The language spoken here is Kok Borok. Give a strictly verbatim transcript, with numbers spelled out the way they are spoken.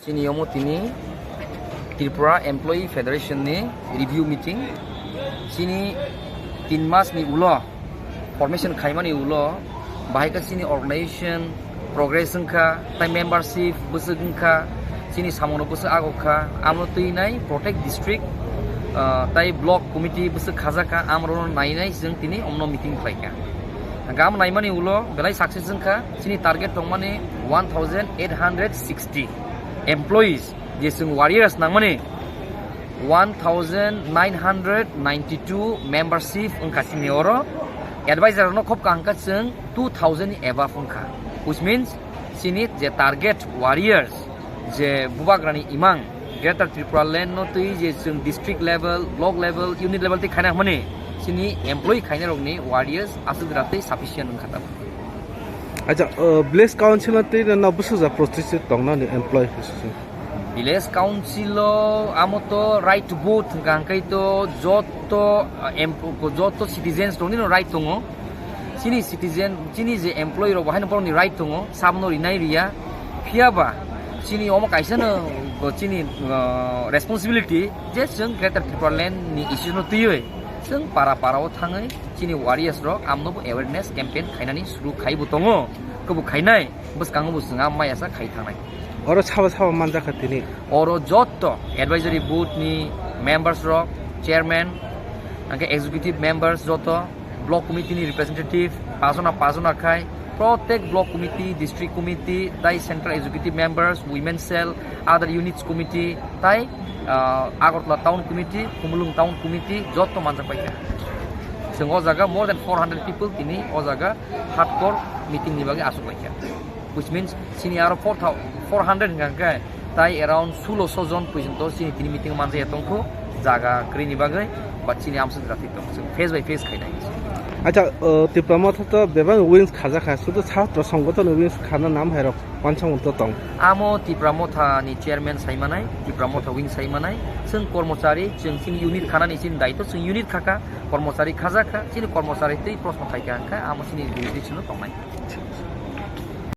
Chini omo tini Tripura Employee Federation ni review meeting. Chini tin mas ni ulo formation khaimani ulo bahai khe chini organization progress wngkha, tai membership bwswk wngkha, chini samungno bwswk agokha, amno twi nai protect district, ah, tai block committee bwswk khajakha, amrono nainai chwng tini omno meeting khlaikha. Gam naimani ulo belai success wngkha, chini target tongmani one thousand eight hundred sixty employees, je chwng warriors nangmani one thousand nine hundred ninety-two membership wngkha chini oro, advisor no khop kaham kha chwng two thousand ni above wngkha, which means chini je target warriors, je bubagrani imang Greater Tripura land no twi je chwng district level, block level, unit level tei khaina hwnmani chini employee khainai rokni warriors aswk jora tei sufficient wngkha tamo. Acha, uh, village council no twi no bwsajak prostitute tongnani employee history. Village council o amo to right to vote hwnkha hwnkhe to joto, uh, em-, joto citizens rokni no right tongo. Chini citizen, chini je employee rok, bo haino borokni right tongo, sabono rinai riya. Phiya ba chini omo kaisa no, bo chini, uh, responsibility je chwng Greater Tripura land ni issue no twiwi chwng para para o thangwi chini warriors rok amno bo awareness campaign khainani suru khai bo tongo, kebo khainai. Bwskango bo chwng a maya sa khai thangnai. Oro sabo sabo manjakha tini? Oro jotto advisory board ni members rok, chairman, hwnkhe executive members joto, block committee ni representative, pajona pajona khai, protek block committee, district committee, tai central executive members, women cell, other units committee, tai, ah, Agartala town committee, Khumulwng town committee, jotto manjak paikha. Chwng o jaga more than four hundred people tini o jaga hardcore meeting ni bagwi aswk laikha. Which means chini aro four thou-, four hundred hwnkha hwnkhe tai around sulosho jon porjonto chini tini meeting manjaya tongkhu jaga kwrwini bagwi, but chini amswk jati tong, chwng face by face khainai. Acha, uh, Tipra Motha to bebak wings khajakha, sudu chhatro songgothon wings khana nam hai rok wansong to tong. Amo Tipra Motha ni chairman saimanai, Tipra Motha wings saimanai, chwng kormochari, chwng chini unit khanani chini daito, chwng unit khaka, kormochari khajakha, chini kormochari tei prosno khaikha hwnkhe amo chini jurisdiction o tongnai.